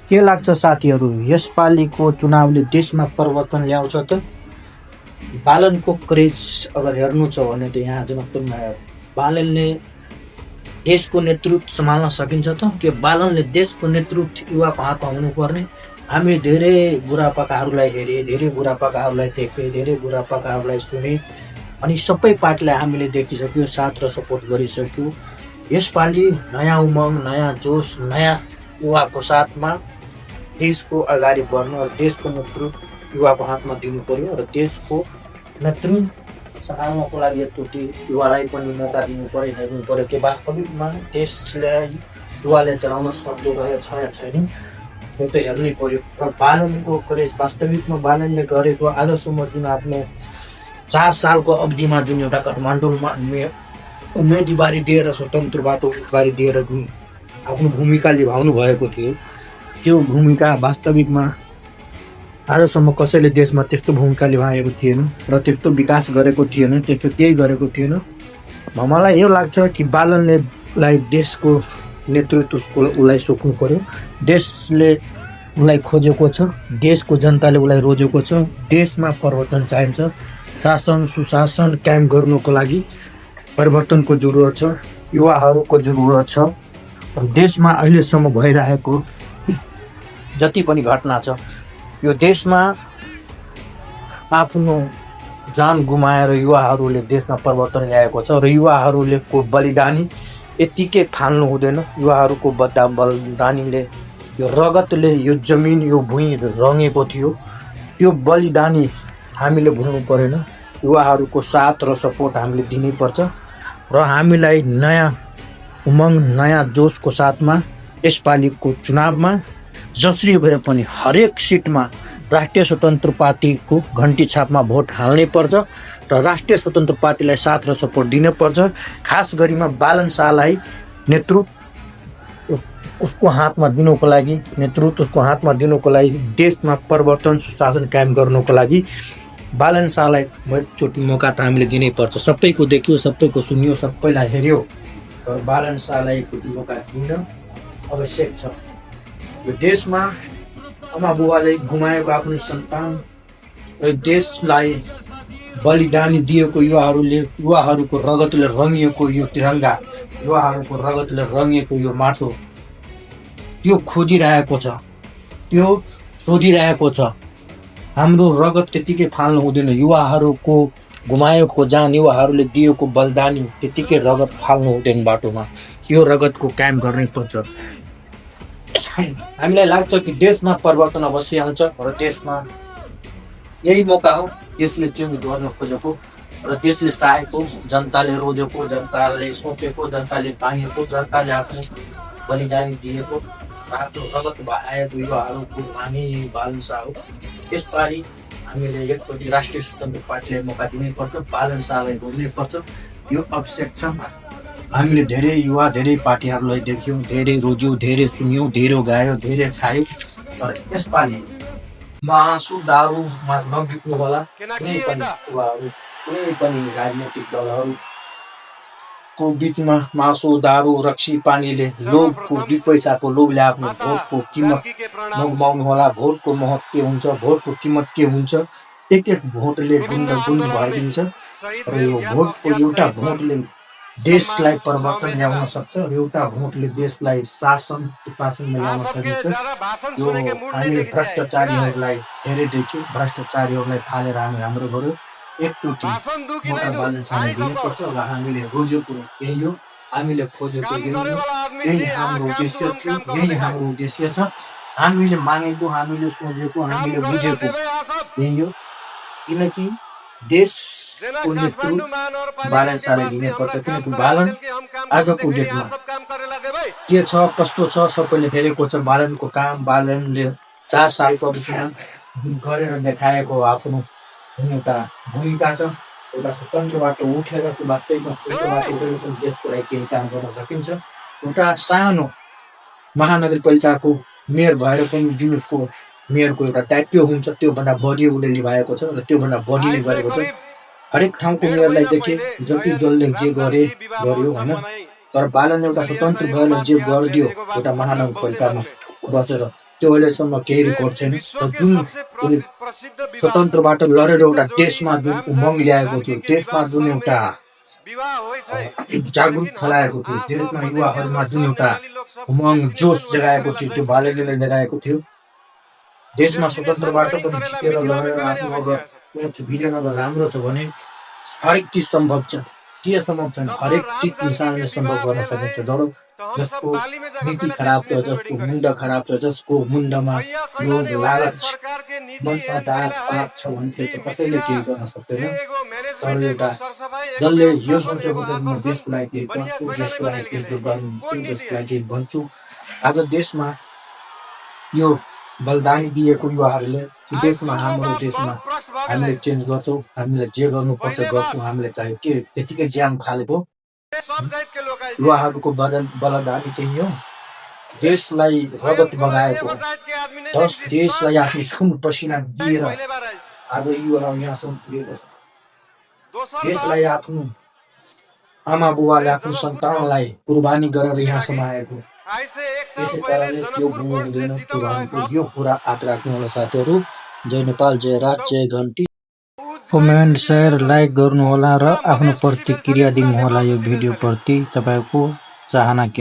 के लाग्छ साथीहरू, यसपालिको चुनावले देशमा परिवर्तन ल्याउँछ त? बालनको क्रेज अगर हेर्नु छ भने त यहाँ जनकपुरमा बालनले देशको नेतृत्व सम्हाल्न सकिन्छ त? के बालनले देशको नेतृत्व युवाको हातमा हुनुपर्ने? हामी धेरै बुढापाकाहरूलाई हेरे, धेरै बुढापाकाहरूलाई देखे, धेरै बुढापाकाहरूलाई सुने, अनि सबै पार्टीलाई हामीले देखिसक्यो, साथ र सपोर्ट गरिसक्यो। यसपालि नयाँ उमङ्ग, नयाँ जोस, नयाँ युवाको साथमा देशको अगाडि बढ्नु र देशको नेतृत्व युवाको हातमा दिनु पर्यो र देशको नेतृत्व सम्हाल्नको लागि एकचोटि युवालाई पनि मौका दिनु पर्यो, हेर्नु पर्यो कि वास्तविकमा देशलाई युवाले चलाउन सक्दो रहेछ या छैन, यो त हेर्नै पर्यो। र बालनको क्रेज वास्तविकमा बालनले गरेको आजसम्म जुन आफ्नो 4 सालको अवधिमा जुन एउटा काठमाडौँमा उम्मेदवारी दिएर, स्वतन्त्रबाट उम्मेदवारी दिएर जुन आफ्नो भूमिका निभाउनु भएको थियो, त्यो भूमिका वास्तविकमा आजसम्म कसैले देशमा त्यस्तो भूमिका निभाएको थिएन र त्यस्तो विकास गरेको थिएन, त्यस्तो केही गरेको थिएन। मलाई यो लाग्छ कि बालनले देशको नेतृत्व उसलाई सोच्नु पर्यो। देशले उसलाई खोजेको छ, देशको जनताले उसलाई रोजेको छ। देशमा परिवर्तन चाहिन्छ, शासन सुशासन कायम गर्नुको लागि परिवर्तनको जरुरत छ, युवाहरूको जरुरत छ। देशमा अहिलेसम्म भइरहेको जति पनि घटना छ, यो देशमा आफ्नो जान गुमाएर युवाहरूले देशमा परिवर्तन ल्याएको छ र युवाहरूले को बलिदानी यतिकै फाल्नु हुँदैन। युवाहरूको बलिदानीले, यो रगतले यो जमिन, यो भुइँ रङ्गेको थियो, त्यो बलिदानी हामीले भुल्नु परेन। युवाहरूको साथ र सपोर्ट हामीले दिनैपर्छ र हामीलाई नयाँ उमङ्ग, नयाँ जोसको साथमा यसपालिको चुनावमा जसरी भए पनि हरेक सिटमा राष्ट्रिय स्वतन्त्र पार्टीको घन्टी छापमा भोट हाल्नै पर्छ र राष्ट्रिय स्वतन्त्र पार्टीलाई साथ र सपोर्ट दिनुपर्छ। खास गरिमा बालन शाहलाई नेतृत्व उसको हातमा दिनुको लागि, देशमा परिवर्तन सुशासन कायम गर्नुको लागि बालन शाहलाई एकचोटि मौका त हामीले दिनैपर्छ। सबैको देख्यो, सबैको सुन्यो, सबैलाई हेऱ्यो, तर बालन शाहलाई एकचोटि मौका दिन आवश्यक छ। यो देशमा आमा बुबाले गुमाएको आफ्नो सन्तान र देशलाई बलिदानी दिएको युवाहरूको रगतले रङ्गिएको यो तिरङ्गा, युवाहरूको रगतले रङ्गिएको यो माटो, त्यो खोजिरहेको छ, त्यो सोधिरहेको छ। हाम्रो रगत त्यतिकै फाल्नु हुँदैन। युवाहरूको गुमाएको जान, युवाहरूले दिएको बलिदानी त्यतिकै रगत फाल्नु हुँदैन बाटोमा। यो रगतको कायम गर्नै पर्छ। हामीलाई लाग्छ कि देशमा परिवर्तन अवश्य आउँछ र देशमा यही मौका हो देशले चेन्ज गर्न खोजेको र देशले चाहेको, जनताले रोजेको, जनताले सोचेको, जनताले पाएको, जनताले आफ्नो बलिदानी दिएको, आफ्नो रगत बहाएको युवाहरूको हामी बालन शाह हो। यसपालि हामीले एकपट्टि राष्ट्रिय स्वतन्त्र पार्टीलाई मौका दिनैपर्छ, बालन शाहलाई रोज्नैपर्छ। यो आवश्यक छ। हामीले धेरै युवा, धेरै पार्टीहरूलाई देख्यौँ, धेरै रोज्यौँ, धेरै सुन्यौँ, धेरै गायो, धेरै खायौँ, तर यसपालि मासु दारूमा नबिक्नु होला। कुनै पनि राजनैतिक दलहरूको बिचमा मासु दारू रक्सी पानीले लोभको 2 पैसाको लोभले आफ्नो भोटको किमत नगुमाउनु होला। भोटको महत्व के हुन्छ, भोटको किमत के हुन्छ, एक भोटले गुन्ड भइदिन्छ र यो भोटको एउटा भोटले देशलाई परिवर्तन ल्याउन सक्छ, एउटा भोटले देशलाई शासन सुशासनमा ल्याउन सकिन्छ। यो हामीले भ्रष्टाचारीहरूलाई धेरै देख्यौँ, भ्रष्टाचारीहरूलाई फालेर हाम्रो गऱ्यो। एकचोटि मौका बालन शाहलाई दिनुपर्छ र हामीले रोजेको यही हो, हामीले खोजेको यही हो, यही हाम्रो उद्देश्य थियो, यही हाम्रो उद्देश्य छ। हामीले मागेको, हामीले सोचेको, हामीले बुझेको यही हो, किनकि देशको नेतृत्व बालन शाहलाई दिनुपर्छ। किनकि बालन आजको डेटमा के छ, कस्तो छ, सबैले हेरेको छ बालनको काम। बालनले 4 सालको अवधिमा गरेर देखाएको आफ्नो एउटा भूमिका छ। एउटा स्वतन्त्रबाट उठेर वास्तविकमा देशको लागि केही काम गर्न सकिन्छ। एउटा सानो महानगरपालिकाको मेयर भएर पनि जुन उसको मेयरको एउटा दायित्व हुन्छ, त्योभन्दा बढी उसले निभाएको छ र त्योभन्दा बढीले गरेको छ। हरेक ठाउँको मेयरलाई देखे, जति जसले जे गर्यो होइन, तर बालन एउटा स्वतन्त्र भएर जे गरिदियो एउटा महानगरपालिकामा बसेर त्यो अहिलेसम्म केही रेकर्ड छैन। विश्व र के जुन सबसे उसले प्रसिद्ध विवाह स्वतन्त्रबाट लडेर एउटा प्रसिद्ध देशमा जोड़ी जुन उमङ्ग रामचंद्र ल्याएको जानकी थियो, के देशमा विवाह जुन स्थल एउटा में विवाह होइ छै, जागरुक लेकिन फैलाएको थियो, आप सब देशमा मधेसिया युवाहरूमा लोग जुन सब एउटा नेपाली लोग सब उमङ्ग जोस एस्टिमेशन वही जगाएको करेला थियो, त्यो जैसे बालेले जगाएको थियो। देशमा एस्टिमेशन स्वतन्त्रबाट गणित पनि करेला जितेर मिथिला में लगेर करेले आफ्नो अबै अब छै। कुछ भिजन अगर राम्रो छ भने हरेक चिज सम्भव छ। के सम्भव छैन, जब हरेक राम चिज जानकी के इन्सानले सम्भव विवाह गर्न भेल है, सकिन्छ। जब तो हम सब जसको बाली में जाकर नीति पहले खराब छ, डेस्टिनेशन जसको वेडिंग करे मुण्ड खराब छ, जसको मुण्डमा भैया कैला लोभ, ने ओइले लालच, सरकार के नीति मनमा एहन दाग कैला है पाप छ भने कि त कसैले मिथिला केही गर्न सक्दैन। के एगो तर मैनेजमेंट, एगो एउटा सरसफाई, एगो जसले यो व्यवस्थापन, एगो सोचेको छ म आकर्षण देशको लागि केही बढ़िया गर्छु, कैला नहीं देशको लागि बनाइल केही गेले। गर्छु, कौन नीति देशको है? लागि केही भन्छु। आज देशमा यो बलिदानी दिएको युवाहरूले कि आज देशमा दुगो हाम्रो बात देशमा बहुत प्रश्न भ गेलै। हामीले चेन्ज गर्छौँ, हामीले जे गर्नुपर्छ पहिले बात गर्छौँ, हामीले चाहिँ के त्यतिकै ज्यान फालेको सब जात के लोग आइल छे। युवाहरूको बलिदानी त्यही हो। देशलाई होइन रगत कोनो बगाएको एगो जात के आदमी नहीं 10 देखी, देशलाई सब आफ्नो खुन पसिना जात दिएर पहिले बार आइल छे। आज युवाहरू यहाँसम्म पुगेको छ। दोसर बात देशलाई आफ्नो आमा बुवाले जे आफ्नो जनकपुर सन्तानलाई कुर्बानी गरेर के यहाँसम्म लागि आएको। आज से 1 साल त्यसै पहले कारणले त्यो जनकपुर गुण गोल्ड से हुँदैन, त्यो जीतल रहे भनेको कप। यो कुरा याद राख्नु होला साथीहरू। जय नेपाल, जय राज, तो जय घन्टी। उ कमेन्ट, जिते शेयर, गेल लाइक गर्नुहोला र पूरा आफ्नो मधेश खुसी भेल प्रतिक्रिया छले, पूरा दिनुहोला नेपाल यो खुसी भेल छले। भिडियोप्रति। तपाईँको चाहना के